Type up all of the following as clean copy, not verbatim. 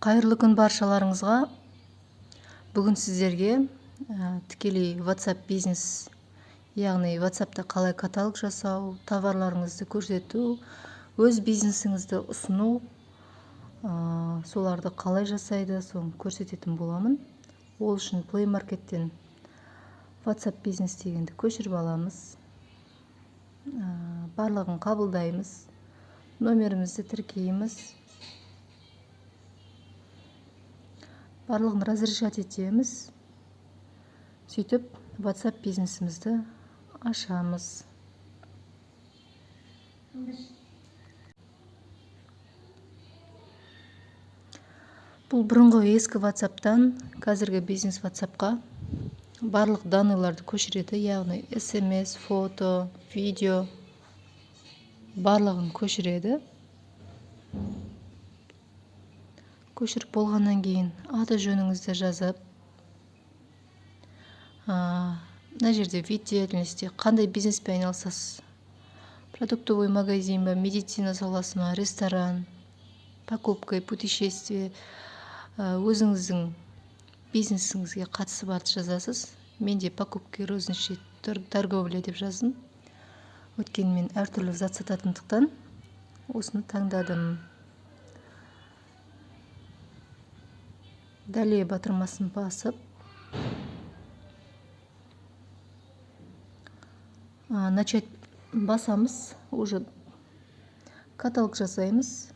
Қайырлы күн баршаларыңызға. Бүгін сіздерге тікелей WhatsApp бизнес, яғни WhatsAppта қалай каталог жасау, товарларыңызды көрсету, өз бизнесіңізді ұсыну, соларды қалай жасайды, соны көрсететін боламын. Ол үшін Play Market'тен WhatsApp бизнес дегенді көшіріп аламыз. Барлығын қабылдаймыз, номерімізді тіркейміз, барлығын разрешать етеміз. Сөйтіп WhatsApp бизнесімізді ашамыз. Бұл бұрынғы ескі WhatsApp'тан қазіргі бизнес WhatsApp'қа барлық данныйларды көшіреді, яғни SMS, фото, видео барлығын көшіреді. Көшіріп болғаннан кейін аты жөніңізді жазып, мына жерде вид деятельности, қандай бизнеспен айналысасыз, продуктовый магазин ба, медицина саласы ма, ресторан, покупка, путешествие, өзіңіздің бизнесіңізге қатысы барды жазасыз. Менде покупки, розничный торговля деп жаздым. Өйткені мен әртүрлі зат сататындықтан осыны таңдадым. Далее батырмасын басып, начать басамыз, уже каталог жасаймыз.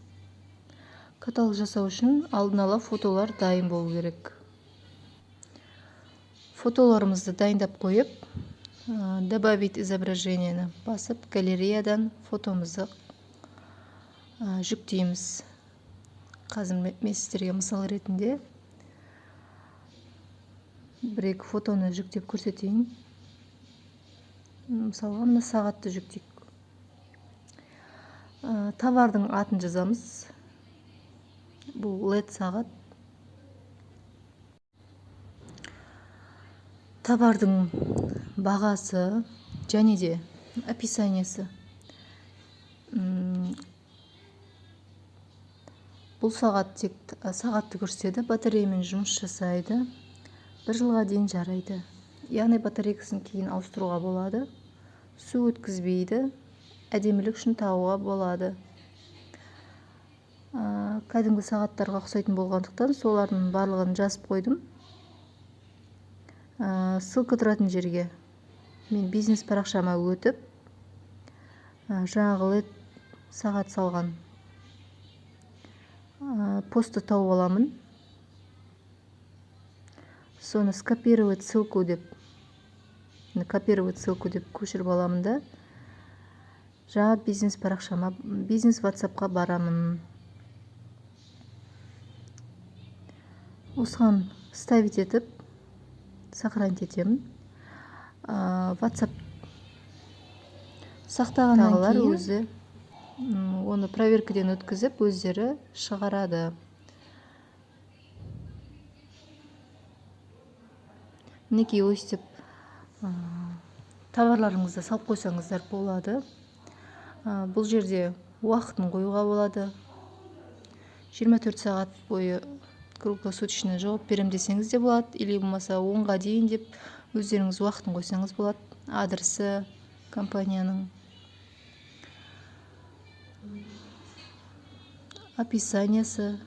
Каталог жасау үшін алдын ала фотолар дайын болу керек. Фотоларымызды дайындап қойып, добавить изображениені басып, галереядан фотомызды жүктейміз. Қазір мен сіздерге мысал ретінде бір-екі фотоны жүктеп көрсетейін. Мысалға, мына сағатты жүктейік. Товардың атын жазамыз. Бұл LED сағат. Товардың бағасы және де описаниесі. Бұл сағат тек сағатты көрсетеді, батареямен жұмыс жасайды, бір жылға дейін жарайды. Яғни батарейкасын кейін ауыстыруға болады, су өткізбейді, әдемілік үшін тағуға болады. Кәдімгі сағаттарға ұқсайтын болғандықтан солардың барлығын жазып қойдым. Ссылка тұратын жерге мен бизнес парақшама өтіп, жаңағы LED сағат салған постты тауып аламын. Соны скопировать ссылку деп, копировать ссылку деп көшіріп аламын да, жаңа бизнес парақшама, бизнес WhatsAppқа барамын. Осыған ставить етіп, сохранить етемін. WhatsApp сақтағаннан кейін өзі оны проверкадан өткізіп, өздері шығарады. Мінекей, өстіп товарларыңызды салып қойсаңыздар болады. Бұл жерде уақытын қоюға болады. 24 сағат бойы круглосуточно жауап берем десеңіз де болады, или болмаса 10-ға дейін деп өздеріңіз уақытын қойсаңыз болады. Адресі компанияның, описаниясы.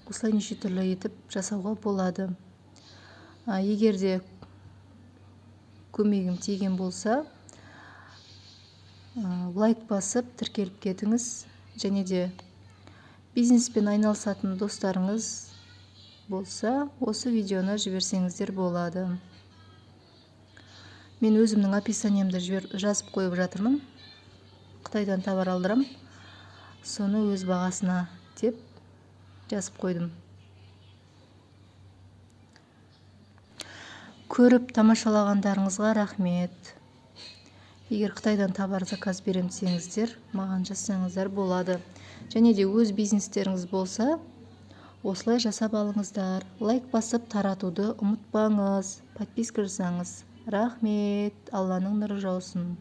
Осылай неше түрлі етіп жасауға болады. Егер де көмегім тиген болса, лайк басып тіркеліп кетіңіз. Және де бизнеспен айналысатын достарыңыз болса, осы видеоны жіберсеңіздер болады. Мен өзімнің описаниемді жазып қойып жатырмын. Қытайдан товар алдырам, соны өз бағасына деп жазып қойдым. Көріп тамашалағандарыңызға рахмет. Егер Қытайдан товар заказ берем десеңіздер, маған жазсаңыздар болады. Және де өз бизнестеріңіз болса, осылай жасап алыңыздар. Лайк басып таратуды ұмытпаңыз, подписка жасаңыз. Рахмет, Алланың нұры жаусын.